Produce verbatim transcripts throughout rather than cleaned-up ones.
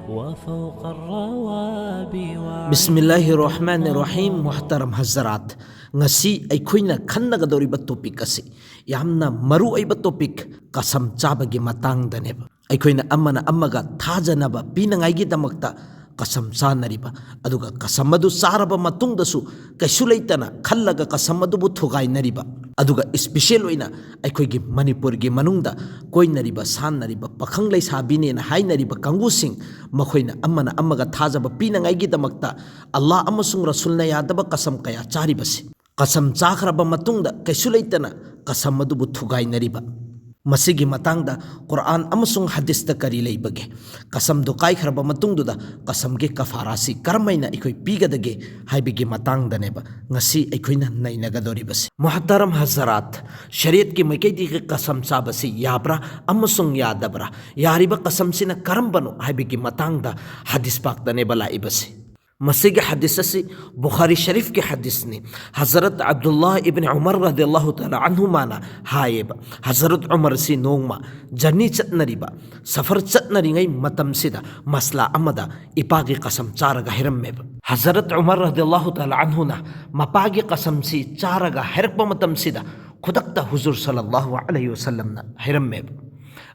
وفوق الروابي وعلى ꯕꯤꯁꯃꯤꯜꯂꯥꯍꯤꯔ ꯔꯍꯃꯥꯅꯤꯔ ꯔꯍꯤꯝ꯫ ꯃꯨꯍꯇꯔꯝ ꯍꯖꯔꯥꯠ, ꯉꯁꯤ ꯑꯩꯈꯣꯏꯅ ꯈꯟꯅꯒꯗꯧꯔꯤꯕ ꯇꯣꯄꯤꯛ ꯑꯁꯤ ꯌꯥꯝꯅ ꯃꯔꯨ ꯑꯣꯏꯕ ꯇꯣꯄꯤꯛ, ꯀꯁꯝ ꯆꯥꯕꯒꯤ ꯃꯇꯥꯡꯗꯅꯦꯕ꯫ ꯑꯩꯈꯣꯏꯅ ꯑꯃꯅ ꯑꯃꯒ ꯊꯥꯖꯅꯕ ꯄꯤꯅꯉꯥꯏꯒꯤꯗꯃꯛꯇ ꯀꯁꯝ ꯆꯥꯅꯔꯤꯕ, ꯑꯗꯨꯒ ꯀꯁꯝ ꯑꯗꯨ ꯆꯥꯔꯕ ꯃꯇꯨꯡꯗꯁꯨ ꯀꯩꯁꯨ ꯂꯩꯇꯅ ꯈꯜꯂꯒ ꯀꯁꯝ ꯑꯗꯨꯕꯨ ꯊꯨꯒꯥꯏꯅꯔꯤꯕ, ꯑꯗꯨꯒ ꯏꯁꯄꯤꯁꯦꯜ ꯑꯣꯏꯅ ꯑꯩꯈꯣꯏꯒꯤ ꯃꯅꯤꯄꯨꯔꯒꯤ ꯃꯅꯨꯡꯗ ꯀꯣꯏꯅꯔꯤꯕ, ꯁꯥꯟꯅꯔꯤꯕ, ꯄꯥꯈꯪ ꯂꯩꯁꯥꯕꯤꯅꯦꯅ ꯍꯥꯏꯅꯔꯤꯕ ꯀꯥꯡꯕꯨꯁꯤꯡ, ꯃꯈꯣꯏꯅ ꯑꯃꯅ ꯑꯃꯒ ꯊꯥꯖꯕ ꯄꯤꯅꯉꯥꯏꯒꯤꯗꯃꯛꯇ ꯑꯜꯂꯥꯍ ꯑꯃꯁꯨꯡ ꯔꯁꯨꯜꯅ ꯌꯥꯗꯕ ꯀꯁꯝ ꯀꯌꯥ ꯆꯥꯔꯤꯕꯁꯤ, ꯀꯁꯝ ꯆꯥꯈ꯭ꯔꯕ ꯃꯇꯨꯡꯗ ꯀꯩꯁꯨ ꯂꯩꯇꯅ ꯀꯁꯝ ꯑꯗꯨꯕꯨ ꯊꯨꯒꯥꯏꯅꯔꯤꯕ꯫ ꯃꯁꯤꯒꯤ ꯃꯇꯥꯡꯗ ꯀꯨꯔꯑꯥꯟ ꯑꯃꯁꯨꯡ ꯍꯗꯤꯁꯇ ꯀꯔꯤ ꯂꯩꯕꯒꯦ? ꯀꯁꯝꯗꯨ ꯀꯥꯏꯈ꯭ꯔꯕ ꯃꯇꯨꯡꯗꯨꯗ ꯀꯁꯝꯒꯤ ꯀꯐꯥꯔꯥꯁꯤ ꯀꯔꯝꯍꯥꯏꯅ ꯑꯩꯈꯣꯏ ꯄꯤꯒꯗꯒꯦ ꯍꯥꯏꯕꯒꯤ ꯃꯇꯥꯡꯗꯅꯦꯕ ꯉꯁꯤ ꯑꯩꯈꯣꯏꯅ ꯅꯩꯅꯒꯗꯧꯔꯤꯕꯁꯤ꯫ ꯃꯨꯍꯇꯔꯝ ꯍꯖꯔꯥꯠ, ꯁꯔꯤꯌꯠꯀꯤ ꯃꯥꯏꯀꯩꯗꯒꯤ ꯀꯁꯝ ꯆꯥꯕꯁꯤ ꯌꯥꯕ꯭ꯔꯥ ꯑꯃꯁꯨꯡ ꯌꯥꯗꯕ꯭ꯔꯥ? ꯌꯥꯔꯤꯕ ꯀꯁꯝꯁꯤꯅ ꯀꯔꯝꯕꯅꯣ ꯍꯥꯏꯕꯒꯤ ꯃꯇꯥꯡꯗ ꯍꯗꯤꯁ ꯄꯥꯛꯇꯅꯦꯕ ꯂꯥꯛꯏꯕꯁꯤ꯫ ꯃꯁꯤꯒꯤ ꯍꯗꯤꯁ ꯑꯁꯤ ꯕꯨꯈꯥꯔꯤ ꯁꯔꯤꯐꯀꯤ ꯍꯗꯤꯁꯅꯤ꯫ ꯍꯖꯔꯠ ꯑꯕꯗꯨꯜꯂꯥꯍ ꯏꯕꯟ ꯎꯃꯔ ꯔꯗꯤꯌꯜꯂꯥꯍꯨ ꯇꯥꯂꯥ ꯑꯟꯍꯨꯃꯥꯅ ꯍꯥꯏꯌꯦꯕ, ꯍꯖꯔꯠ ꯎꯃꯔꯁꯤ ꯅꯣꯡꯃ ꯖꯔꯅꯤ ꯆꯠꯅꯔꯤꯕ, ꯁꯐꯔ ꯆꯠꯅꯔꯤꯉꯩ ꯃꯇꯝꯁꯤꯗ ꯃꯁꯂꯥ ꯑꯃꯗ ꯏꯄꯥꯒꯤ ꯀꯁꯝ ꯆꯥꯔꯒ ꯍꯥꯏꯔꯝꯃꯦꯕ꯫ ꯍꯖꯔꯠ ꯎꯃꯔ ꯔꯗꯤꯌꯜꯂꯥꯍꯨ ꯇꯥꯂꯥ ꯑꯟꯍꯨꯅ ꯃꯄꯥꯒꯤ ꯀꯁꯝꯁꯤ ꯆꯥꯔꯒ ꯍꯥꯏꯔꯛꯄ ꯃꯇꯝꯁꯤꯗ ꯈꯨꯗꯛꯇ ꯍꯨꯖꯨꯔ ꯁꯜꯂꯜꯂꯥꯍꯨ ꯑꯂꯩꯍꯤ ꯋꯁꯜꯂꯝꯅ ꯍꯥꯏꯔꯝꯃꯦꯕ,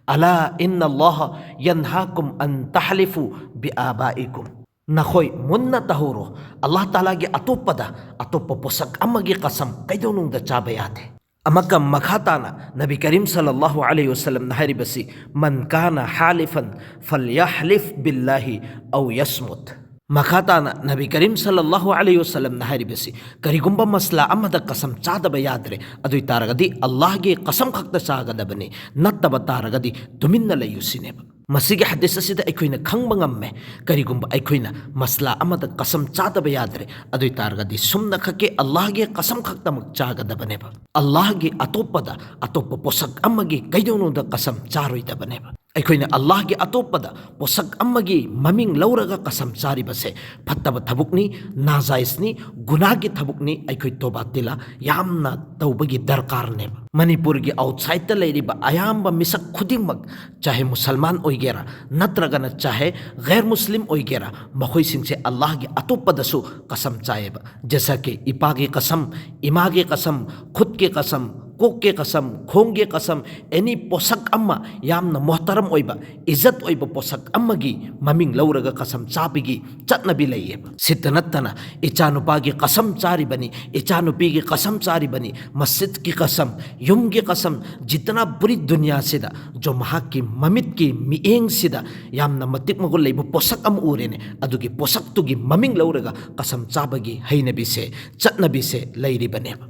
"ꯑꯂꯥ ꯏꯟꯅ ꯑꯜꯂꯥꯍ ꯌꯟꯍꯥꯀꯨꯝ ꯑꯟ ꯇꯍꯂꯤꯐꯨ ꯕꯤ ꯑꯥꯕꯥꯏꯀꯨꯝ꯫ ꯅꯈꯣꯏ ꯃꯨꯟꯅ ꯇꯥꯍꯧꯔꯣ, ꯑꯜꯂꯥꯍ ꯇꯥꯂꯥꯒꯤ ꯑꯇꯣꯞꯄꯗ ꯑꯇꯣꯞꯄ ꯄꯣꯠꯁꯛ ꯑꯃꯒꯤ ꯀꯁꯝ ꯀꯩꯗꯧꯅꯨꯡꯗ ꯆꯥꯕ ꯌꯥꯗꯦ꯫" ꯑꯃꯛꯀ ꯃꯈꯥ ꯇꯥꯅ ꯅꯕꯤ ꯀꯔꯤꯝ ꯁꯜꯂꯜꯂꯥꯍꯨ ꯑꯂꯩꯍꯤ ꯋꯁꯜꯂꯝꯅ ꯍꯥꯏꯔꯤꯕꯁꯤ, "ꯃꯟ ꯀꯥꯅ ꯍꯥꯂꯤꯐꯟ ꯐꯜꯌꯍꯂꯤꯐ ꯕꯤꯜꯂꯥꯍꯤ ꯑꯧ ꯌꯁꯃꯨꯠ꯫" ꯃꯈꯥ ꯇꯥꯅ ꯅꯕꯤ ꯀꯔꯤꯝ ꯁꯜꯂꯜꯂꯥꯍꯨ ꯑꯂꯩꯍꯤ ꯋꯁꯜꯂꯝꯅ ꯍꯥꯏꯔꯤꯕꯁꯤ, ꯀꯔꯤꯒꯨꯝꯕ ꯃꯁꯂꯥ ꯑꯃꯗ ꯀꯁꯝ ꯆꯥꯗꯕ ꯌꯥꯗ꯭ꯔꯦ, ꯑꯗꯨꯏ ꯇꯥꯔꯒꯗꯤ ꯑꯜꯂꯥꯍꯒꯤ ꯀꯁꯝ ꯈꯛꯇ ꯆꯥꯒꯗꯕꯅꯤ, ꯅꯠꯇꯕ ꯇꯥꯔꯒꯗꯤ ꯇꯨꯃꯤꯟꯅ ꯂꯩꯌꯨ ꯁꯤꯅꯦꯕ꯫ ꯃꯁꯤꯒꯤ ꯍꯗꯤꯁ ꯑꯁꯤꯗ ꯑꯩꯈꯣꯏꯅ ꯈꯪꯕ ꯉꯝꯃꯦ, ꯀꯔꯤꯒꯨꯝꯕ ꯑꯩꯈꯣꯏꯅ ꯃꯁꯂꯥ ꯑꯃꯗ ꯀꯁꯝ ꯆꯥꯗꯕ ꯌꯥꯗ꯭ꯔꯦ, ꯑꯗꯨꯏ ꯇꯥꯔꯒꯗꯤ ꯁꯨꯝꯅ ꯈꯛꯀꯤ ꯑꯜꯂꯥꯍꯒꯤ ꯀꯁꯝ ꯈꯛꯇꯃꯛ ꯆꯥꯒꯗꯕꯅꯦꯕ꯫ ꯑꯜꯂꯥꯍꯒꯤ ꯑꯇꯣꯞꯄꯗ ꯑꯇꯣꯞꯄ ꯄꯣꯠꯁꯛ ꯑꯃꯒꯤ ꯀꯩꯗꯧꯅꯨꯡꯗ ꯀꯁꯝ ꯆꯥꯔꯣꯏꯗꯕꯅꯦꯕ꯫ ꯑꯩꯈꯣꯏꯅ ꯑꯜꯂꯥꯍꯒꯤ ꯑꯇꯣꯞꯄꯗ ꯄꯣꯠꯁꯛ ꯑꯃꯒꯤ ꯃꯃꯤꯡ ꯂꯧꯔꯒ ꯀꯁꯝ ꯆꯥꯔꯤꯕꯁꯦ ꯐꯠꯇꯕ ꯊꯕꯛꯅꯤ, ꯅꯥꯖꯥꯏꯖꯅꯤ, ꯒꯨꯅꯥꯒꯤ ꯊꯕꯛꯅꯤ꯫ ꯑꯩꯈꯣꯏ ꯇꯣꯕꯥ ꯇꯤꯂꯥ ꯌꯥꯝꯅ ꯇꯧꯕꯒꯤ ꯗꯔꯀꯥꯔꯅꯦꯕ꯫ ꯃꯅꯤꯄꯨꯔꯒꯤ ꯑꯥꯎꯠꯁꯥꯏꯠꯇ ꯂꯩꯔꯤꯕ ꯑꯌꯥꯝꯕ ꯃꯤꯁꯛ ꯈꯨꯗꯤꯡꯃꯛ, ꯆꯥꯍꯦ ꯃꯨꯁꯜꯃꯥꯟ ꯑꯣꯏꯒꯦꯔꯥ ꯅꯠꯇ꯭ꯔꯒꯅ ꯆꯥꯍꯦ ꯒꯩꯔ ꯃꯨꯁꯂꯤꯝ ꯑꯣꯏꯒꯦꯔꯥ, ꯃꯈꯣꯏꯁꯤꯡꯁꯦ ꯑꯜꯂꯥꯍꯒꯤ ꯑꯇꯣꯞꯄꯗꯁꯨ ꯀꯁꯝ ꯆꯥꯏꯌꯦꯕ꯫ ꯖꯩꯁꯥ ꯀꯤ ꯏꯄꯥꯒꯤ ꯀꯁꯝ, ꯏꯃꯥꯒꯤ ꯀꯁꯝ, ꯈꯨꯠꯀꯤ ꯀꯁꯝ, ꯀꯣꯛꯀꯤ ꯀꯁꯝ, ꯈꯣꯡꯒꯤ ꯀꯁꯝ, ꯑꯦꯅꯤ ꯄꯣꯠꯁꯛ ꯑꯃ, ꯌꯥꯝꯅ ꯃꯣꯍꯇꯔꯝ ꯑꯣꯏꯕ, ꯏꯖꯠ ꯑꯣꯏꯕ ꯄꯣꯠꯁꯛ ꯑꯃꯒꯤ ꯃꯃꯤꯡ ꯂꯧꯔꯒ ꯀꯁꯝ ꯆꯥꯕꯒꯤ ꯆꯠꯅꯕꯤ ꯂꯩꯌꯦꯕ꯫ ꯁꯤꯇ ꯅꯠꯇꯅ ꯏꯆꯥꯅꯨꯄꯥꯒꯤ ꯀꯁꯝ ꯆꯥꯔꯤꯕꯅꯤ, ꯏꯆꯥꯅꯨꯄꯤꯒꯤ ꯀꯁꯝ ꯆꯥꯔꯤꯕꯅꯤ, ꯃꯁꯖꯤꯗꯀꯤ ꯀꯁꯝ, ꯌꯨꯝꯒꯤ ꯀꯁꯝ, ꯖꯤꯇꯅꯥ ꯄꯨꯔꯤ ꯗꯨꯅꯤꯌꯥꯁꯤꯗ ꯖꯣ ꯃꯍꯥꯛꯀꯤ ꯃꯃꯤꯠꯀꯤ ꯃꯤꯠꯌꯦꯡꯁꯤꯗ ꯌꯥꯝꯅ ꯃꯇꯤꯛ ꯃꯒꯨꯟ ꯂꯩꯕ ꯄꯣꯠꯁꯛ ꯑꯃ ꯎꯔꯦꯅꯦ, ꯑꯗꯨꯒꯤ ꯄꯣꯠꯁꯛꯇꯨꯒꯤ ꯃꯃꯤꯡ ꯂꯧꯔꯒ ꯀꯁꯝ ꯆꯥꯕꯒꯤ ꯍꯩꯅꯕꯤꯁꯦ, ꯆꯠꯅꯕꯤꯁꯦ ꯂꯩꯔꯤꯕꯅꯦꯕ꯫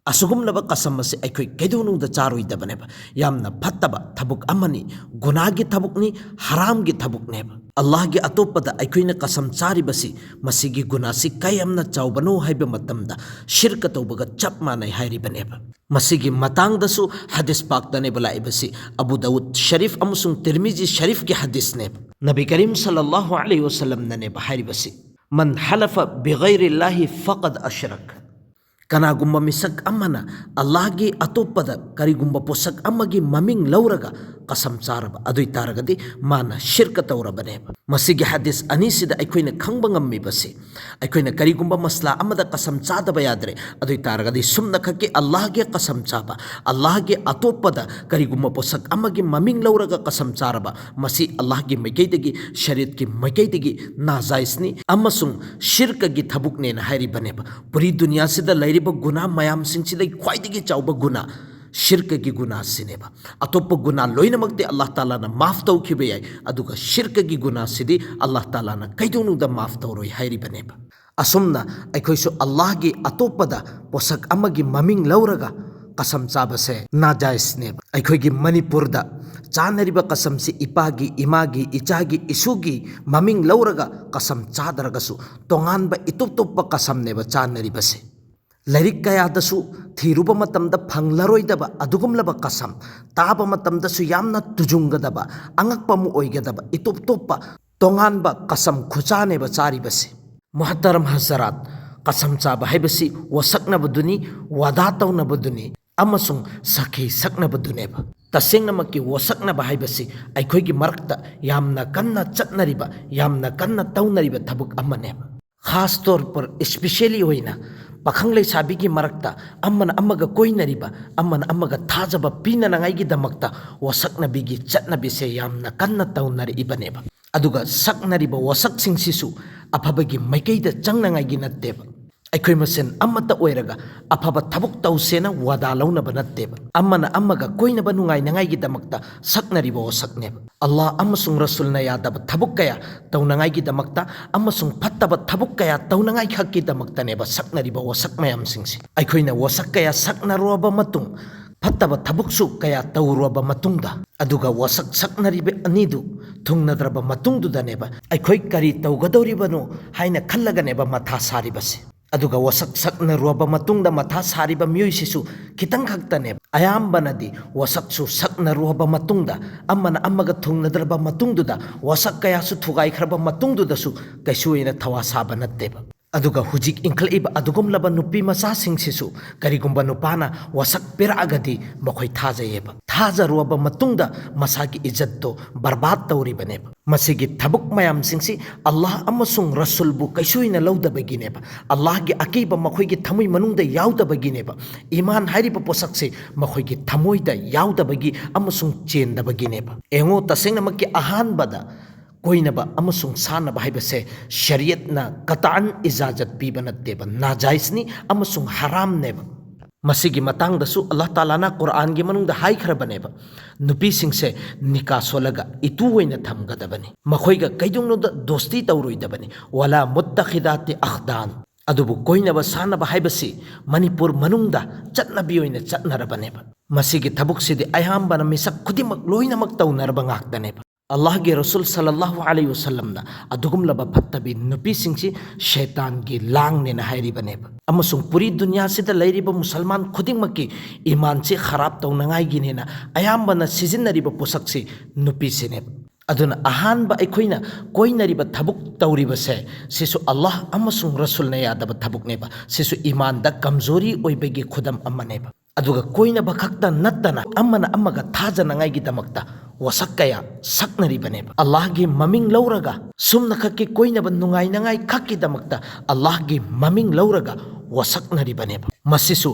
ꯑꯁꯤꯒꯨꯝꯂꯕ ꯀꯁꯝ ꯑꯁꯤ ꯑꯩꯈꯣꯏ ꯀꯩꯗꯧꯅꯨꯡꯗ ꯆꯥꯔꯣꯏꯗꯕꯅꯦꯕ꯫ ꯌꯥꯝꯅ ꯐꯠꯇꯕ ꯊꯕꯛ ꯑꯃꯅꯤ, ꯒꯨꯅꯥꯒꯤ ꯊꯕꯛꯅꯤ, ꯍꯔꯥꯝꯒꯤ ꯊꯕꯛꯅꯦꯕ꯫ ꯑꯜꯂꯥꯍꯒꯤ ꯑꯇꯣꯞꯄꯗ ꯑꯩꯈꯣꯏꯅ ꯀꯁꯝ ꯆꯥꯔꯤꯕꯁꯤ, ꯃꯁꯤꯒꯤ ꯒꯨꯅꯥꯁꯤ ꯀꯌꯥꯝꯅ ꯆꯥꯎꯕꯅꯣ ꯍꯥꯏꯕ ꯃꯇꯝꯗ ꯁꯤꯔꯀ ꯇꯧꯕꯒ ꯆꯞ ꯃꯥꯟꯅꯩ ꯍꯥꯏꯔꯤꯕꯅꯦꯕ꯫ ꯃꯁꯤꯒꯤ ꯃꯇꯥꯡꯗꯁꯨ ꯍꯗꯤꯁ ꯄꯥꯛꯇꯅꯦꯕ ꯂꯥꯛꯏꯕꯁꯤ, ꯑꯕꯨ ꯗꯥꯎꯗ ꯁꯔꯤꯐ ꯑꯃꯁꯨꯡ ꯇꯤꯔꯃꯤꯖꯤ ꯁꯔꯤꯐꯀꯤ ꯍꯗꯤꯁꯅꯦꯕ꯫ ꯅꯕꯤ ꯀꯔꯤꯝ ꯁꯜꯂꯜꯂꯥꯍꯨ ꯑꯂꯩꯍꯤ ꯋꯁꯜꯂꯝꯅꯅꯦꯕ ꯍꯥꯏꯔꯤꯕꯁꯤ, "ꯃꯟ ꯍꯂꯐ ꯕꯤꯒꯩꯔꯤꯜꯂꯥꯍꯤ ꯐꯀꯗ ꯑꯁ꯭ꯔꯛ"꯫ ꯀꯅꯥꯒꯨꯝꯕ ꯃꯤꯁꯛ ꯑꯃꯅ ꯑꯜꯂꯥꯍꯒꯤ ꯑꯇꯣꯞꯄꯗ ꯀꯔꯤꯒꯨꯝꯕ ꯄꯣꯠꯁꯛ ꯑꯃꯒꯤ ꯃꯃꯤꯡ ꯂꯧꯔꯒ ꯀꯁꯝ ꯆꯥꯔꯕ, ꯑꯗꯨ ꯑꯣꯏ ꯇꯥꯔꯒꯗꯤ ꯃꯥꯅ ꯁꯤꯔꯀ ꯇꯧꯔꯕꯅꯦꯕ꯫ ꯃꯁꯤꯒꯤ ꯍꯗꯤꯁ ꯑꯅꯤꯁꯤꯗ ꯑꯩꯈꯣꯏꯅ ꯈꯪꯕ ꯉꯝꯃꯤꯕꯁꯤ, ꯑꯩꯈꯣꯏꯅ ꯀꯔꯤꯒꯨꯝꯕ ꯃꯁꯂꯥ ꯑꯃꯗ ꯀꯁꯝ ꯆꯥꯗꯕ ꯌꯥꯗ꯭ꯔꯦ, ꯑꯗꯨ ꯑꯣꯏ ꯇꯥꯔꯒꯗꯤ ꯁꯨꯝꯅ ꯈꯛꯀꯤ ꯑꯜꯂꯥꯍꯒꯤ ꯀꯁꯝ ꯆꯥꯕ, ꯑꯜꯂꯥꯍꯒꯤ ꯑꯇꯣꯞꯄꯗ ꯀꯔꯤꯒꯨꯝꯕ ꯄꯣꯠꯁꯛ ꯑꯃꯒꯤ ꯃꯃꯤꯡ ꯂꯧꯔꯒ ꯀꯁꯝ ꯆꯥꯔꯕ, ꯃꯁꯤ ꯑꯜꯂꯥꯍꯒꯤ ꯃꯥꯏꯀꯩꯗꯒꯤ, ꯁꯔꯤꯌꯠꯀꯤ ꯃꯥꯏꯀꯩꯗꯒꯤ ꯅꯥꯖꯥꯏꯖꯅꯤ ꯑꯃꯁꯨꯡ ꯁꯤꯔꯀꯒꯤ ꯊꯕꯛꯅꯦꯅ ꯍꯥꯏꯔꯤꯕꯅꯦꯕ꯫ ꯄꯨꯔꯤ ꯗꯨꯅꯤꯌꯥꯁꯤꯗ ꯂꯩꯔꯤꯕ ꯒꯨꯅꯥ ꯃꯌꯥꯝꯁꯤꯡꯁꯤꯗꯒꯤ ꯈ꯭ꯋꯥꯏꯗꯒꯤ ꯆꯥꯎꯕ ꯒꯨꯅꯥ ꯁꯤꯔꯀꯒꯤ ꯒꯨꯅꯥꯁꯤꯅꯦꯕ꯫ ꯑꯇꯣꯞꯄ ꯒꯨꯅꯥ ꯂꯣꯏꯅꯃꯛꯇꯤ ꯑꯜꯂꯥꯍ ꯇꯥꯂꯥꯅ ꯃꯥꯐ ꯇꯧꯈꯤꯕ ꯌꯥꯏ, ꯑꯗꯨꯒ ꯁꯤꯔꯀꯒꯤ ꯒꯨꯅꯥꯁꯤꯗꯤ ꯑꯜꯂꯥꯍ ꯇꯥꯂꯥꯅ ꯀꯩꯗꯧꯅꯨꯡꯗ ꯃꯥꯐ ꯇꯧꯔꯣꯏ ꯍꯥꯏꯔꯤꯕꯅꯦꯕ꯫ ꯑꯁꯨꯝꯅ ꯑꯩꯈꯣꯏꯁꯨ ꯑꯜꯂꯥꯍꯒꯤ ꯑꯇꯣꯞꯄꯗ ꯄꯣꯠꯁꯛ ꯑꯃꯒꯤ ꯃꯃꯤꯡ ꯂꯧꯔꯒ ꯀꯁꯝ ꯆꯥꯕꯁꯦ ꯅꯥꯖꯥꯏꯖꯅꯦꯕ꯫ ꯑꯩꯈꯣꯏꯒꯤ ꯃꯅꯤꯄꯨꯔꯗ ꯆꯥꯅꯔꯤꯕ ꯀꯁꯝꯁꯤ ꯏꯄꯥꯒꯤ, ꯏꯃꯥꯒꯤ, ꯏꯆꯥꯒꯤ, ꯏꯁꯨꯒꯤ ꯃꯃꯤꯡ ꯂꯧꯔꯒ ꯀꯁꯝ ꯆꯥꯗ꯭ꯔꯒꯁꯨ ꯇꯣꯉꯥꯟꯕ ꯏꯇꯣꯞ ꯇꯣꯞꯄ ꯀꯁꯝꯅꯦꯕ ꯆꯥꯅꯔꯤꯕꯁꯦ꯫ ꯂꯥꯏꯔꯤꯛ ꯀꯌꯥꯗꯁꯨ ꯊꯤꯔꯨꯕ ꯃꯇꯝꯗ ꯐꯪꯂꯔꯣꯏꯗꯕ ꯑꯗꯨꯒꯨꯝꯂꯕ ꯀꯁꯝ, ꯇꯥꯕ ꯃꯇꯝꯗꯁꯨ ꯌꯥꯝꯅ ꯇꯨꯖꯨꯡꯒꯗꯕ, ꯑꯉꯛꯄ ꯑꯃ ꯑꯣꯏꯒꯗꯕ, ꯏꯇꯣꯞ ꯇꯣꯞꯄ ꯇꯣꯉꯥꯟꯕ ꯀꯁꯝ ꯈꯨꯆꯥꯅꯦꯕ ꯆꯥꯔꯤꯕꯁꯤ꯫ ꯃꯨꯍꯠꯇꯔꯝ ꯍꯖꯔꯥꯠ, ꯀꯁꯝ ꯆꯥꯕ ꯍꯥꯏꯕꯁꯤ ꯋꯥꯁꯛꯅꯕꯗꯨꯅꯤ, ꯋꯥꯗꯥ ꯇꯧꯅꯕꯗꯨꯅꯤ, ꯑꯃꯁꯨꯡ ꯁꯈꯤ ꯁꯛꯅꯕꯗꯨꯅꯦꯕ꯫ ꯇꯁꯦꯡꯅꯃꯛꯀꯤ ꯋꯥꯁꯛꯅꯕ ꯍꯥꯏꯕꯁꯤ ꯑꯩꯈꯣꯏꯒꯤ ꯃꯔꯛꯇ ꯌꯥꯝꯅ ꯀꯟꯅ ꯆꯠꯅꯔꯤꯕ, ꯌꯥꯝꯅ ꯀꯟꯅ ꯇꯧꯅꯔꯤꯕ ꯊꯕꯛ ꯑꯃꯅꯦꯕ꯫ ꯈꯥꯁ ꯇꯧꯔ ꯄꯔ, ꯏꯁꯄꯤꯁꯦꯂꯤ ꯑꯣꯏꯅ ꯄꯥꯈꯪ ꯂꯩꯁꯥꯕꯤꯒꯤ ꯃꯔꯛꯇ ꯑꯃꯅ ꯑꯃꯒ ꯀꯣꯏꯅꯔꯤꯕ, ꯑꯃꯅ ꯑꯃꯒ ꯊꯥꯖꯕ ꯄꯤꯅꯅꯉꯥꯏꯒꯤꯗꯃꯛꯇ ꯋꯥꯁꯛꯅꯕꯤꯒꯤ ꯆꯠꯅꯕꯤꯁꯦ ꯌꯥꯝꯅ ꯀꯟꯅ ꯇꯧꯅꯔꯛꯏꯕꯅꯦꯕ꯫ ꯑꯗꯨꯒ ꯁꯛꯅꯔꯤꯕ ꯋꯥꯁꯛꯁꯤꯡꯁꯤꯁꯨ ꯑꯐꯕꯒꯤ ꯃꯥꯏꯀꯩꯗ ꯆꯪꯅꯉꯥꯏꯒꯤ ꯅꯠꯇꯦꯕ꯫ ꯑꯩꯈꯣꯏ ꯃꯁꯦꯟ ꯑꯃꯠꯇ ꯑꯣꯏꯔꯒ ꯑꯐꯕ ꯊꯕꯛ ꯇꯧꯁꯦꯅ ꯋꯥꯗꯥ ꯂꯧꯅꯕ ꯅꯠꯇꯦꯕ꯫ ꯑꯃꯅ ꯑꯃꯒ ꯀꯣꯏꯅꯕ ꯅꯨꯡꯉꯥꯏꯅꯉꯥꯏꯒꯤꯗꯃꯛꯇ ꯁꯛꯅꯔꯤꯕ ꯋꯥꯁꯛꯅꯦꯕ꯫ ꯑꯜꯂꯥꯍ ꯑꯃꯁꯨꯡ ꯔꯁꯨꯜꯅ ꯌꯥꯗꯕ ꯊꯕꯛ ꯀꯌꯥ ꯇꯧꯅꯉꯥꯏꯒꯤꯗꯃꯛꯇ ꯑꯃꯁꯨꯡ ꯐꯠꯇꯕ ꯊꯕꯛ ꯀꯌꯥ ꯇꯧꯅꯉꯥꯏ ꯈꯛꯀꯤꯗꯃꯛꯇꯅꯦꯕ ꯁꯛꯅꯔꯤꯕ ꯋꯥꯁꯛ ꯃꯌꯥꯝꯁꯤꯡꯁꯦ꯫ ꯑꯩꯈꯣꯏꯅ ꯋꯥꯁꯛ ꯀꯌꯥ ꯁꯛꯅꯔꯨꯔꯕ ꯃꯇꯨꯡ, ꯐꯠꯇꯕ ꯊꯕꯛꯁꯨ ꯀꯌꯥ ꯇꯧꯔꯨꯔꯕ ꯃꯇꯨꯡꯗ, ꯑꯗꯨꯒ ꯋꯥꯁꯛ ꯁꯛꯅꯔꯤꯕ ꯑꯅꯤꯗꯨ ꯊꯨꯡꯅꯗ꯭ꯔꯕ ꯃꯇꯨꯡꯗꯨꯗꯅꯦꯕ ꯑꯩꯈꯣꯏ ꯀꯔꯤ ꯇꯧꯒꯗꯧꯔꯤꯕꯅꯣ ꯍꯥꯏꯅ ꯈꯜꯂꯒꯅꯦꯕ ꯃꯊꯥ ꯁꯥꯔꯤꯕꯁꯦ꯫ ꯑꯗꯨꯒ ꯋꯥꯁꯛ ꯁꯛꯅꯔꯨꯔꯕ ꯃꯇꯨꯡꯗ ꯃꯊꯥ ꯁꯥꯔꯤꯕ ꯃꯤꯑꯣꯏꯁꯤꯁꯨ ꯈꯤꯇꯪ ꯈꯛꯇꯅꯦꯕ꯫ ꯑꯌꯥꯝꯕꯅꯗꯤ ꯋꯥꯁꯛꯁꯨ ꯁꯛꯅꯔꯨꯔꯕ ꯃꯇꯨꯡꯗ, ꯑꯃꯅ ꯑꯃꯒ ꯊꯨꯡꯅꯗ꯭ꯔꯕ ꯃꯇꯨꯡꯗꯨꯗ, ꯋꯥꯁꯛ ꯀꯌꯥꯁꯨ ꯊꯨꯒꯥꯏꯈ꯭ꯔꯕ ꯃꯇꯨꯡꯗꯨꯗꯁꯨ ꯀꯩꯁꯨ ꯍꯦꯟꯅ ꯊꯋꯥ ꯁꯥꯕ ꯅꯠꯇꯦꯕ꯫ ꯑꯗꯨꯒ ꯍꯧꯖꯤꯛ ꯏꯟꯈꯠꯂꯛꯏꯕ ꯑꯗꯨꯒꯨꯝꯂꯕ ꯅꯨꯄꯤ ꯃꯆꯥꯁꯤꯡꯁꯤꯁꯨ ꯀꯔꯤꯒꯨꯝꯕ ꯅꯨꯄꯥꯅ ꯋꯥꯁꯛ ꯄꯤꯔꯛꯑꯒꯗꯤ ꯃꯈꯣꯏ ꯊꯥꯖꯩꯌꯦꯕ꯫ ꯊꯥꯖꯔꯨꯔꯕ ꯃꯇꯨꯡꯗ ꯃꯁꯥꯒꯤ ꯏꯖꯠꯇꯣ ꯕꯔꯕꯥꯗ ꯇꯧꯔꯤꯕꯅꯦꯕ꯫ ꯃꯁꯤꯒꯤ ꯊꯕꯛ ꯃꯌꯥꯝꯁꯤꯡꯁꯤ ꯑꯜꯂꯥꯍ ꯑꯃꯁꯨꯡ ꯔꯁꯨꯜꯕꯨ ꯀꯩꯁꯨ ꯍꯦꯟꯅ ꯂꯧꯗꯕꯒꯤꯅꯦꯕ꯫ ꯑꯜꯂꯥꯍꯒꯤ ꯑꯀꯤꯕ ꯃꯈꯣꯏꯒꯤ ꯊꯃꯣꯏ ꯃꯅꯨꯡꯗ ꯌꯥꯎꯗꯕꯒꯤꯅꯦꯕ꯫ ꯏꯃꯥꯟ ꯍꯥꯏꯔꯤꯕ ꯄꯣꯠꯁꯛꯁꯤ ꯃꯈꯣꯏꯒꯤ ꯊꯃꯣꯏꯗ ꯌꯥꯎꯗꯕꯒꯤ ꯑꯃꯁꯨꯡ ꯆꯦꯟꯗꯕꯒꯤꯅꯦꯕ꯫ ꯌꯦꯡꯉꯣ, ꯇꯁꯦꯡꯅꯃꯛꯀꯤ ꯑꯍꯥꯟꯕꯗ ꯀꯣꯏꯅꯕ ꯑꯃꯁꯨꯡ ꯁꯥꯟꯅꯕ ꯍꯥꯏꯕꯁꯦ ꯁꯔꯤꯌꯠꯅ ꯀꯇꯥꯟ ꯏꯖꯥꯖꯠ ꯄꯤꯕ ꯅꯠꯇꯦꯕ, ꯅꯥꯖꯥꯏꯖꯅꯤ ꯑꯃꯁꯨꯡ ꯍꯔꯥꯝꯅꯦꯕ꯫ ꯃꯁꯤꯒꯤ ꯃꯇꯥꯡꯗꯁꯨ ꯑꯜꯂꯥꯍ ꯇꯥꯂꯥꯅ ꯀꯨꯔꯑꯥꯟꯒꯤ ꯃꯅꯨꯡꯗ ꯍꯥꯏꯈ꯭ꯔꯕꯅꯦꯕ, ꯅꯨꯄꯤꯁꯤꯡꯁꯦ ꯅꯤꯀꯥ ꯁꯣꯜꯂꯒ ꯏꯇꯨ ꯑꯣꯏꯅ ꯊꯝꯒꯗꯕꯅꯤ, ꯃꯈꯣꯏꯒ ꯀꯩꯗꯧꯅꯨꯡꯗ ꯗꯣꯁꯇꯤ ꯇꯧꯔꯣꯏꯗꯕꯅꯤ, ꯋꯥꯂꯥ ꯃꯨꯠꯇꯈꯤꯗꯥꯇꯤ ꯑꯈꯗꯥꯟ꯫ ꯑꯗꯨꯕꯨ ꯀꯣꯏꯅꯕ ꯁꯥꯟꯅꯕ ꯍꯥꯏꯕꯁꯤ ꯃꯅꯤꯄꯨꯔ ꯃꯅꯨꯡꯗ ꯆꯠꯅꯕꯤ ꯑꯣꯏꯅ ꯆꯠꯅꯔꯕꯅꯦꯕ꯫ ꯃꯁꯤꯒꯤ ꯊꯕꯛꯁꯤꯗꯤ ꯑꯌꯥꯝꯕꯅ ꯃꯤꯁꯛ ꯈꯨꯗꯤꯡꯃꯛ ꯂꯣꯏꯅꯃꯛ ꯇꯧꯅꯔꯕ ꯉꯥꯛꯇꯅꯦꯕ꯫ ꯑꯜꯂꯥꯍꯒꯤ ꯔꯁꯨꯜ ꯁꯜꯂꯜꯂꯥꯍꯨ ꯑꯂꯩꯍꯤ ꯋꯁꯜꯂꯝꯅ ꯑꯗꯨꯒꯨꯝꯂꯕ ꯐꯠꯇꯕꯤ ꯅꯨꯄꯤꯁꯤꯡꯁꯤ ꯁꯩꯇꯥꯟꯒꯤ ꯂꯥꯡꯅꯦꯅ ꯍꯥꯏꯔꯤꯕꯅꯦꯕ꯫ ꯑꯃꯁꯨꯡ ꯄꯨꯔꯤ ꯗꯨꯅꯤꯌꯥꯁꯤꯗ ꯂꯩꯔꯤꯕ ꯃꯨꯁꯜꯃꯥꯟ ꯈꯨꯗꯤꯡꯃꯛꯀꯤ ꯏꯃꯥꯟꯁꯤ ꯈꯔꯥꯞ ꯇꯧꯅꯉꯥꯏꯒꯤꯅꯦꯅ ꯑꯌꯥꯝꯕꯅ ꯁꯤꯖꯤꯟꯅꯔꯤꯕ ꯄꯣꯠꯁꯛꯁꯤ ꯅꯨꯄꯤꯁꯤꯅꯦꯕ꯫ ꯑꯗꯨꯅ ꯑꯍꯥꯟꯕ ꯑꯩꯈꯣꯏꯅ ꯀꯣꯏꯅꯔꯤꯕ ꯊꯕꯛ ꯇꯧꯔꯤꯕꯁꯦ, ꯁꯤꯁꯨ ꯑꯜꯂꯥꯍ ꯑꯃꯁꯨꯡ ꯔꯁꯨꯜꯅ ꯌꯥꯗꯕ ꯊꯕꯛꯅꯦꯕ꯫ ꯁꯤꯁꯨ ꯏꯃꯥꯟꯗ ꯀꯝꯖꯣꯔꯤ ꯑꯣꯏꯕꯒꯤ ꯈꯨꯗꯝ ꯑꯃꯅꯦꯕ꯫ ꯑꯗꯨꯒ ꯀꯣꯏꯅꯕ ꯈꯛꯇ ꯅꯠꯇꯅ ꯑꯃꯅ ꯑꯃꯒ ꯊꯥꯖꯅꯉꯥꯏꯒꯤꯗꯃꯛꯇ ꯋꯥꯁꯛ ꯀꯌꯥ ꯁꯛꯅꯔꯤꯕꯅꯦꯕ꯫ ꯑꯜꯂꯥꯍꯒꯤ ꯃꯃꯤꯡ ꯂꯧꯔꯒ ꯁꯨꯝꯅꯈꯛꯀꯤ ꯀꯣꯏꯅꯕ ꯅꯨꯡꯉꯥꯏꯅꯉꯥꯏ ꯈꯛꯀꯤꯗꯃꯛꯇ ꯑꯜꯂꯥꯍꯒꯤ ꯃꯃꯤꯡ ꯂꯧꯔꯒ ꯋꯥꯁꯛꯅꯔꯤꯕꯅꯦꯕ꯫ ꯃꯁꯤꯁꯨ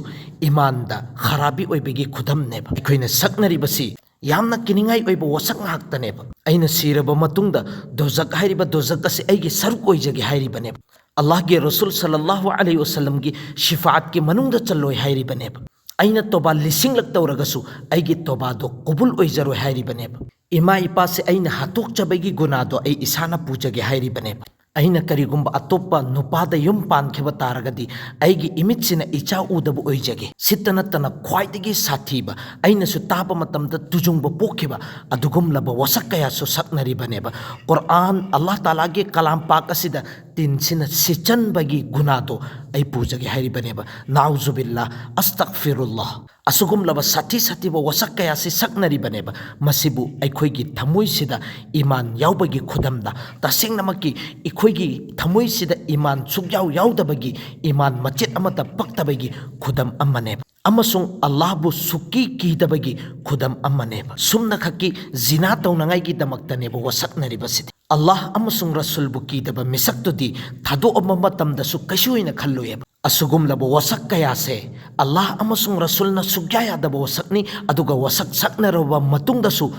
ꯏꯃꯥꯟꯗ ꯈꯔꯥꯕꯤ ꯑꯣꯏꯕꯒꯤ ꯈꯨꯗꯝꯅꯦꯕ꯫ ꯑꯩꯈꯣꯏꯅ ꯁꯛꯅꯔꯤꯕꯁꯤ ꯌꯥꯝꯅ ꯀꯤꯅꯤꯡꯉꯥꯏ ꯑꯣꯏꯕ ꯋꯥꯁꯛ ꯉꯥꯛꯇꯅꯦꯕ꯫ ꯑꯩꯅ ꯁꯤꯔꯕ ꯃꯇꯨꯡꯗ ꯗꯣꯖꯛ ꯍꯥꯏꯔꯤꯕ ꯗꯣꯖꯛ ꯑꯁꯤ ꯑꯩꯒꯤ ꯁꯔꯨꯛ ꯑꯣꯏꯖꯒꯦ ꯍꯥꯏꯔꯤꯕꯅꯦꯕ꯫ ꯑꯜꯂꯥꯍꯒꯤ ꯔꯁꯨꯜ ꯁꯜꯂꯜꯂꯥꯍꯨ ꯑꯂꯩꯍꯤ ꯋꯁꯜꯂꯝꯒꯤ ꯁꯤꯐꯥꯠꯀꯤ ꯃꯅꯨꯡꯗ ꯆꯜꯂꯣꯏ ꯍꯥꯏꯔꯤꯕꯅꯦꯕ꯫ ꯑꯩꯅ ꯇꯣꯕꯥ ꯂꯤꯁꯤꯡꯂꯛ ꯇꯧꯔꯒꯁꯨ ꯑꯩꯒꯤ ꯇꯣꯕꯥꯗꯣ ꯀꯕꯨꯜ ꯑꯣꯏꯖꯔꯣꯏ ꯍꯥꯏꯔꯤꯕꯅꯦꯕ꯫ ꯏꯃꯥ ꯏꯄꯥꯁꯦ ꯑꯩꯅ ꯍꯥꯠꯇꯣꯛꯆꯕꯒꯤ ꯒꯨꯅꯥꯗꯣ ꯑꯩ ꯏꯁꯥꯅ ꯄꯨꯖꯒꯦ ꯍꯥꯏꯔꯤꯕꯅꯦꯕ꯫ ꯑꯩꯅ ꯀꯔꯤꯒꯨꯝꯕ ꯑꯇꯣꯞꯄ ꯅꯨꯄꯥꯗ ꯌꯨꯝ ꯄꯥꯟꯈꯤꯕ ꯇꯥꯔꯒꯗꯤ ꯑꯩꯒꯤ ꯏꯃꯤꯠꯁꯤꯅ ꯏꯆꯥ ꯎꯗꯕ ꯑꯣꯏꯖꯒꯦ꯫ ꯁꯤꯠꯇ ꯅꯠꯇꯅ ꯈ꯭ꯋꯥꯏꯗꯒꯤ ꯁꯥꯊꯤꯕ, ꯑꯩꯅꯁꯨ ꯇꯥꯕ ꯃꯇꯝꯗ ꯇꯨꯖꯨꯡꯕ ꯄꯣꯛꯈꯤꯕ ꯑꯗꯨꯒꯨꯝꯂꯕ ꯋꯥꯁꯛ ꯀꯌꯥꯁꯨ ꯁꯛꯅꯔꯤꯕꯅꯦꯕ꯫ ꯀꯨꯔꯥꯟ, ꯑꯜꯂꯥꯍ ꯇꯥꯂꯥꯒꯤ ꯀꯂꯥꯝ ꯄꯥꯛ ꯑꯁꯤꯗ ꯇꯤꯟꯁꯤꯅ ꯁꯤꯠꯆꯟꯕꯒꯤ ꯒꯨꯅꯥꯗꯣ ꯑꯩ ꯄꯨꯖꯒꯦ ꯍꯥꯏꯔꯤꯕꯅꯦꯕ꯫ ꯅꯥꯎꯖꯨꯕꯤꯜꯂꯥ, ꯑꯁꯇꯛꯐꯤꯔꯨꯜꯂꯥ꯫ ꯑꯁꯤꯒꯨꯝꯂꯕ ꯁꯥꯊꯤ ꯁꯥꯊꯤꯕ ꯋꯥꯁꯛ ꯀꯌꯥꯁꯤ ꯁꯛꯅꯔꯤꯕꯅꯦꯕ꯫ ꯃꯁꯤꯕꯨ ꯑꯩꯈꯣꯏꯒꯤ ꯊꯃꯣꯏꯁꯤꯗ ꯏꯃꯥꯟ ꯌꯥꯎꯕꯒꯤ ꯈꯨꯗꯝꯗ, ꯇꯁꯦꯡꯅꯃꯛꯀꯤ ꯑꯩꯈꯣꯏꯒꯤ ꯊꯃꯣꯏꯁꯤꯗ ꯏꯃꯥꯟ ꯁꯨꯛꯌꯥꯎ ꯌꯥꯎꯗꯕꯒꯤ, ꯏꯃꯥꯟ ꯃꯆꯦꯠ ꯑꯃꯠꯇ ꯄꯛꯇꯕꯒꯤ ꯈꯨꯗꯝ ꯑꯃꯅꯦꯕ꯫ ꯑꯃꯁꯨꯡ ꯑꯜꯂꯥꯍꯕꯨ ꯁꯨꯛꯀꯤ ꯀꯤꯗꯕꯒꯤ ꯈꯨꯗꯝ ꯑꯃꯅꯦꯕ꯫ ꯁꯨꯝꯅꯈꯛꯀꯤ ꯖꯤꯅꯥ ꯇꯧꯅꯉꯥꯏꯒꯤꯗꯃꯛꯇꯅꯦꯕ ꯋꯥꯁꯛꯅꯔꯤꯕꯁꯤꯗꯤ꯫ ꯑꯜꯂꯥꯍ ꯑꯃꯁꯨꯡ ꯔꯁꯨꯜꯕꯨ ꯀꯤꯗꯕ ꯃꯤꯁꯛꯇꯨꯗꯤ ꯊꯥꯗꯣꯛꯑꯕ ꯃꯇꯝꯗꯁꯨ ꯀꯩꯁꯨ ꯑꯣꯏꯅ ꯈꯜꯂꯣꯏꯑꯕ꯫ ꯑꯁꯤꯒꯨꯝꯂꯕ ꯋꯥꯁꯛ ꯀꯌꯥꯁꯦ ꯑꯜꯂꯥꯍ ꯑꯃꯁꯨꯡ ꯔꯁꯨꯜꯅ ꯁꯨꯛꯌꯥ ꯌꯥꯗꯕ ꯋꯥꯁꯛꯅꯤ, ꯑꯗꯨꯒ ꯋꯥꯁꯛ ꯁꯛꯅꯔꯕ ꯃꯇꯨꯡꯗꯁꯨ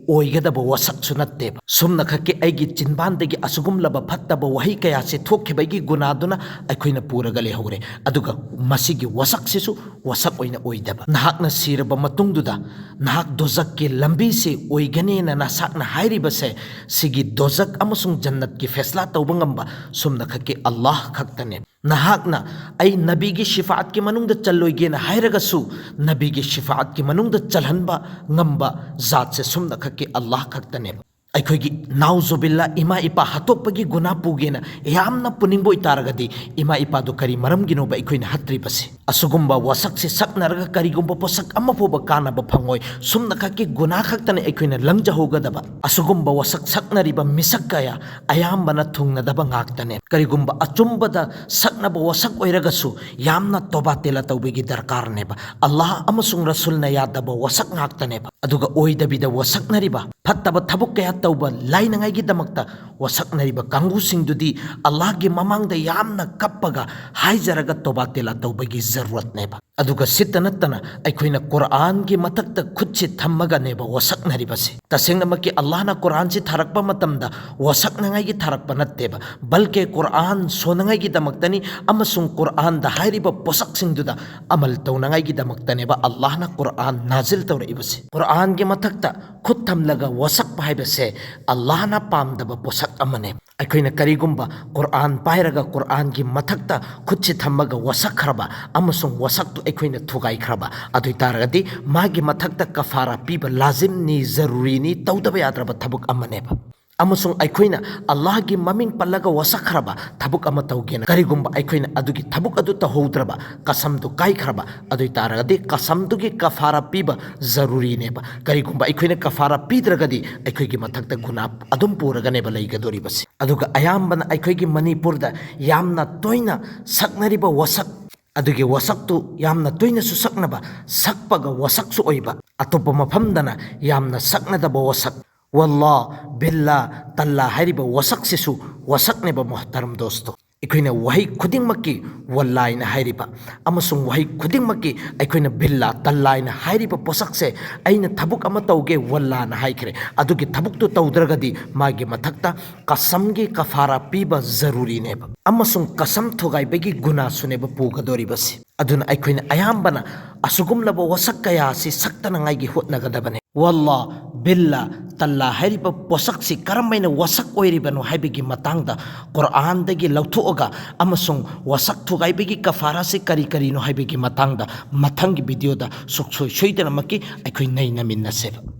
ꯑꯣꯏꯒꯗꯕ ꯋꯥꯁꯛꯁꯨ ꯅꯠꯇꯦꯕ꯫ ꯁꯨꯝꯅꯈꯛꯀꯤ ꯑꯩꯒꯤ ꯆꯤꯟꯕꯥꯟꯗꯒꯤ ꯑꯁꯤꯒꯨꯝꯂꯕ ꯐꯠꯇꯕ ꯋꯥꯍꯩ ꯀꯌꯥꯁꯦ ꯊꯣꯛꯈꯤꯕꯒꯤ ꯒꯨꯅꯥꯗꯨꯅ ꯑꯩꯈꯣꯏꯅ ꯄꯨꯔꯒ ꯂꯩꯍꯧꯔꯦ, ꯑꯗꯨꯒ ꯃꯁꯤꯒꯤ ꯋꯥꯁꯛꯁꯤꯁꯨ ꯋꯥꯁꯛ ꯑꯣꯏꯅ ꯑꯣꯏꯗꯕ꯫ ꯅꯍꯥꯛꯅ ꯁꯤꯔꯕ ꯃꯇꯨꯡꯗꯨꯗ ꯅꯍꯥꯛ ꯗꯣꯖꯛꯀꯤ ꯂꯝꯕꯤꯁꯤ ꯑꯣꯏꯒꯅꯦꯅ ꯅꯁꯥꯛꯅ ꯍꯥꯏꯔꯤꯕꯁꯦ, ꯁꯤꯒꯤ ꯗꯣꯖꯛ ꯑꯃꯁꯨꯡ ꯖꯟꯅꯠꯀꯤ ꯐꯦꯁꯂꯥ ꯇꯧꯕ ꯉꯝꯕ ꯁꯨꯝꯅꯈꯛꯀꯤ ꯑꯜꯂꯥꯍ ꯈꯛꯇꯅꯦ꯫ ꯅꯍꯥꯛꯅ "ꯑꯩ ꯅꯕꯤꯒꯤ ꯁꯤꯐꯥꯠꯀꯤ ꯃꯅꯨꯡꯗ ꯆꯜꯂꯣꯏꯒꯦꯅ" ꯍꯥꯏꯔꯒꯁꯨ, ꯅꯕꯤꯒꯤ ꯁꯤꯐꯥꯠꯀꯤ ꯃꯅꯨꯡꯗ ꯆꯜꯍꯟꯕ ꯉꯝꯕ ꯖꯥꯠꯁꯦ ꯁꯨꯝꯅꯈꯛꯀꯤ ꯑꯜꯂꯥꯍ ꯈꯛꯇꯅꯦꯕ꯫ ꯑꯩꯈꯣꯏꯒꯤ ꯅꯥꯎꯖꯨꯕꯤꯜꯂꯥ ꯏꯃꯥ ꯏꯄꯥ ꯍꯥꯠꯇꯣꯛꯄꯒꯤ ꯒꯨꯅꯥ ꯄꯨꯒꯦꯅ ꯌꯥꯝꯅ ꯄꯨꯅꯤꯡꯕ ꯑꯣꯏꯇꯥꯔꯒꯗꯤ, ꯏꯃꯥ ꯏꯄꯥꯗꯨ ꯀꯔꯤ ꯃꯔꯝꯒꯤꯅꯣꯕ ꯑꯩꯈꯣꯏꯅ ꯍꯥꯠꯇ꯭ꯔꯤꯕꯁꯦ? ꯑꯁꯤꯒꯨꯝꯕ ꯋꯥꯁꯛꯁꯦ ꯁꯛꯅꯔꯒ ꯀꯔꯤꯒꯨꯝꯕ ꯄꯣꯠꯁꯛ ꯑꯃ ꯐꯥꯎꯕ ꯀꯥꯟꯅꯕ ꯐꯪꯉꯣꯏ꯫ ꯁꯨꯝꯅ ꯈꯛꯀꯤ ꯒꯨꯅꯥ ꯈꯛꯇꯅꯤ ꯑꯩꯈꯣꯏꯅ ꯂꯪꯖꯍꯧꯒꯗꯕ꯫ ꯑꯁꯤꯒꯨꯝꯕ ꯋꯥꯁꯛ ꯁꯛꯅꯔꯤꯕ ꯃꯤꯁꯛ ꯀꯌꯥ ꯑꯌꯥꯝꯕꯅ ꯊꯨꯡꯅꯗꯕ ꯉꯥꯛꯇꯅꯦ꯫ ꯀꯔꯤꯒꯨꯝꯕ ꯑꯆꯨꯝꯕꯗ ꯁꯛꯅꯕ ꯋꯥꯁꯛ ꯑꯣꯏꯔꯒꯁꯨ ꯌꯥꯝꯅ ꯇꯣꯕꯥ ꯇꯦꯂꯥ ꯇꯧꯕꯒꯤ ꯗꯔꯀꯥꯔꯅꯦꯕ꯫ ꯑꯜꯂꯥꯍ ꯑꯃꯁꯨꯡ ꯔꯁꯨꯜꯅ ꯌꯥꯗꯕ ꯋꯥꯁꯛ ꯉꯥꯛꯇꯅꯦꯕ꯫ ꯑꯗꯨꯒ ꯑꯣꯏꯗꯕꯤꯗ ꯋꯥꯁꯛꯅꯔꯤꯕ, ꯐꯠꯇꯕ ꯊꯕꯛ ꯀꯌꯥ ꯇꯧꯕ ꯂꯥꯏꯅꯉꯥꯏꯒꯤꯗꯃꯛꯇ ꯋꯥꯁꯛꯅꯔꯤꯕ ꯀꯥꯡꯕꯨꯁꯤꯡꯗꯨꯗꯤ ꯑꯜꯂꯥꯍꯒꯤ ꯃꯃꯥꯡꯗ ꯌꯥꯝꯅ ꯀꯞꯄꯒ ꯍꯥꯏꯖꯔꯒ ꯇꯣꯕꯥ ꯇꯦꯂꯥ ꯇꯧꯕꯒꯤ ꯖꯔꯨꯔꯠꯅꯦꯕ꯫ ꯑꯗꯨꯒ ꯁꯤꯠꯇ ꯅꯠꯇꯅ ꯑꯩꯈꯣꯏꯅ ꯀꯨꯔꯑꯥꯟꯒꯤ ꯃꯊꯛꯇ ꯈꯨꯠꯁꯤ ꯊꯝꯃꯒꯅꯦꯕ ꯋꯥꯁꯛꯅꯔꯤꯕꯁꯦ꯫ ꯇꯁꯦꯡꯅꯃꯛꯀꯤ ꯑꯜꯂꯥꯍꯅ ꯀꯨꯔꯑꯥꯟꯁꯤ ꯊꯥꯔꯛꯄ ꯃꯇꯝꯗ ꯋꯥꯁꯛꯅꯉꯥꯏꯒꯤ ꯊꯥꯔꯛꯄ ꯅꯠꯇꯦꯕ, ꯕꯜꯀꯦ ꯀꯨꯔꯑꯥꯟ ꯁꯣꯟꯅꯉꯥꯏꯒꯤꯗꯃꯛꯇꯅꯤ꯫ ꯑꯃꯁꯨꯡ ꯀꯨꯔꯑꯥꯟꯗ ꯍꯥꯏꯔꯤꯕ ꯄꯣꯠꯁꯛꯁꯤꯡꯗꯨꯗ ꯑꯃꯜ ꯇꯧꯅꯉꯥꯏꯒꯤꯗꯃꯛꯇꯅꯦꯕ ꯑꯜꯂꯥꯍꯅ ꯀꯨꯔꯑꯥꯟ ꯅꯥꯖꯤꯜ ꯇꯧꯔꯛꯏꯕꯁꯦ꯫ ꯀꯨꯔꯑꯥꯟꯒꯤ ꯃꯊꯛꯇ ꯈꯨꯠ ꯊꯝꯂꯒ ꯋꯥꯁꯛꯄ ꯍꯥꯏꯕꯁꯦ ꯑꯜꯂꯥꯍꯅ ꯄꯥꯝꯗꯕ ꯄꯣꯠꯁꯛ ꯑꯃꯅꯦ꯫ ꯑꯩꯈꯣꯏꯅ ꯀꯔꯤꯒꯨꯝꯕ ꯀꯨꯔꯑꯥꯟ ꯄꯥꯏꯔꯒ ꯀꯨꯔꯑꯥꯟꯒꯤ ꯃꯊꯛꯇ ꯈꯨꯠꯁꯤ ꯊꯝꯃꯒ ꯋꯥꯁꯛꯈ꯭ꯔꯕ ꯑꯃꯁꯨꯡ ꯋꯥꯁꯛꯇꯨ ꯑꯩꯈꯣꯏꯅ ꯊꯨꯒꯥꯏꯈ꯭ꯔꯕ, ꯑꯗꯨ ꯑꯣꯏ ꯇꯥꯔꯒꯗꯤ ꯃꯥꯒꯤ ꯃꯊꯛꯇ ꯀꯐꯥꯔꯥ ꯄꯤꯕ ꯂꯥꯖꯤꯝꯅꯤ, ꯖꯔꯨꯔꯤꯅꯤ, ꯇꯧꯗꯕ ꯌꯥꯗ꯭ꯔꯕ ꯊꯕꯛ ꯑꯃꯅꯦꯕ꯫ ꯑꯃꯁꯨꯡ ꯑꯩꯈꯣꯏꯅ ꯑꯜꯂꯥꯍꯒꯤ ꯃꯃꯤꯡ ꯄꯜꯂꯒ ꯋꯥꯁꯛꯈ꯭ꯔꯕ ꯊꯕꯛ ꯑꯃ ꯇꯧꯒꯦꯅ, ꯀꯔꯤꯒꯨꯝꯕ ꯑꯩꯈꯣꯏꯅ ꯑꯗꯨꯒꯤ ꯊꯕꯛ ꯑꯗꯨ ꯇꯧꯍꯧꯗ꯭ꯔꯕ, ꯀꯁꯝꯗꯨ ꯀꯥꯏꯈ꯭ꯔꯕ, ꯑꯗꯨ ꯑꯣꯏ ꯇꯥꯔꯒꯗꯤ ꯀꯁꯝꯗꯨꯒꯤ ꯀꯐꯥꯔꯥ ꯄꯤꯕ ꯖꯔꯨꯔꯤꯅꯦꯕ꯫ ꯀꯔꯤꯒꯨꯝꯕ ꯑꯩꯈꯣꯏꯅ ꯀꯐꯥꯔꯥ ꯄꯤꯗ꯭ꯔꯒꯗꯤ ꯑꯩꯈꯣꯏꯒꯤ ꯃꯊꯛꯇ ꯒꯨꯅꯥ ꯑꯗꯨꯝ ꯄꯨꯔꯒꯅꯦꯕ ꯂꯩꯒꯗꯧꯔꯤꯕꯁꯦ꯫ ꯑꯗꯨꯒ ꯑꯌꯥꯝꯕꯅ ꯑꯩꯈꯣꯏꯒꯤ ꯃꯅꯤꯄꯨꯔꯗ ꯌꯥꯝꯅ ꯇꯣꯏꯅ ꯁꯛꯅꯔꯤꯕ ꯋꯥꯁꯛ, ꯑꯗꯨꯒꯤ ꯋꯥꯁꯛꯇꯨ ꯌꯥꯝꯅ ꯇꯣꯏꯅꯁꯨ ꯁꯛꯅꯕ, ꯁꯛꯄꯒ ꯋꯥꯁꯛꯁꯨ ꯑꯣꯏꯕ, ꯑꯇꯣꯞꯄ ꯃꯐꯝꯗꯅ ꯌꯥꯝꯅ ꯁꯛꯅꯗꯕ ꯋꯥꯁꯛ, ꯋꯜꯂꯥ, ꯕꯤꯜꯂꯥ, ꯇꯜꯂꯥ ꯍꯥꯏꯔꯤꯕ ꯋꯥꯁꯛꯁꯤꯁꯨ ꯋꯥꯁꯛꯅꯦꯕ, ꯃꯣꯍꯇꯔꯝ ꯗꯣꯁꯇꯣ꯫ ꯑꯩꯈꯣꯏꯅ ꯋꯥꯍꯩ ꯈꯨꯗꯤꯡꯃꯛꯀꯤ ꯋꯜꯂꯥ ꯍꯥꯏꯅ ꯍꯥꯏꯔꯤꯕ ꯑꯃꯁꯨꯡ ꯋꯥꯍꯩ ꯈꯨꯗꯤꯡꯃꯛꯀꯤ ꯑꯩꯈꯣꯏꯅ ꯕꯤꯜꯂꯥ, ꯇꯜꯂꯥ ꯍꯥꯏꯅ ꯍꯥꯏꯔꯤꯕ ꯄꯣꯠꯁꯛꯁꯦ, ꯑꯩꯅ ꯊꯕꯛ ꯑꯃ ꯇꯧꯒꯦ, ꯋꯜꯂꯥꯅ ꯍꯥꯏꯈ꯭ꯔꯦ, ꯑꯗꯨꯒꯤ ꯊꯕꯛꯇꯨ ꯇꯧꯗ꯭ꯔꯒꯗꯤ ꯃꯥꯒꯤ ꯃꯊꯛꯇ ꯀꯁꯝꯒꯤ ꯀꯐꯥꯔꯥ ꯄꯤꯕ ꯖꯔꯨꯔꯤꯅꯦꯕ꯫ ꯑꯃꯁꯨꯡ ꯀꯁꯝ ꯊꯨꯒꯥꯏꯕꯒꯤ ꯒꯨꯅꯥꯁꯨꯅꯦꯕ ꯄꯨꯒꯗꯧꯔꯤꯕꯁꯦ꯫ ꯑꯗꯨꯅ ꯑꯩꯈꯣꯏꯅ ꯑꯌꯥꯝꯕꯅ ꯑꯁꯤꯒꯨꯝꯂꯕ ꯋꯥꯁꯛ ꯀꯌꯥ ꯑꯁꯤ ꯁꯛꯇꯅꯉꯥꯏꯒꯤ ꯍꯣꯠꯅꯒꯗꯕꯅꯤ꯫ ꯋꯜꯂꯥ, ꯕꯤꯜꯂꯥ, ꯇꯜꯂꯥ ꯍꯥꯏꯔꯤꯕ ꯄꯣꯠꯁꯛꯁꯤ ꯀꯔꯝꯍꯥꯏꯅ ꯋꯥꯁꯛ ꯑꯣꯏꯔꯤꯕꯅꯣ ꯍꯥꯏꯕꯒꯤ ꯃꯇꯥꯡꯗ ꯀꯨꯔꯑꯥꯟꯗꯒꯤ ꯂꯧꯊꯣꯛꯑꯒ ꯑꯃꯁꯨꯡ ꯋꯥꯁꯛ ꯊꯨꯒꯥꯏꯕꯒꯤ ꯀꯐꯥꯔꯥꯁꯤ ꯀꯔꯤ ꯀꯔꯤꯅꯣ ꯍꯥꯏꯕꯒꯤ ꯃꯇꯥꯡꯗ ꯃꯊꯪꯒꯤ ꯚꯤꯗꯤꯑꯣꯗ ꯁꯨꯛꯁꯣꯏ ꯁꯣꯏꯗꯅꯃꯛꯀꯤ ꯑꯩꯈꯣꯏ ꯅꯩꯅꯃꯤꯟꯅꯁꯦꯕ꯫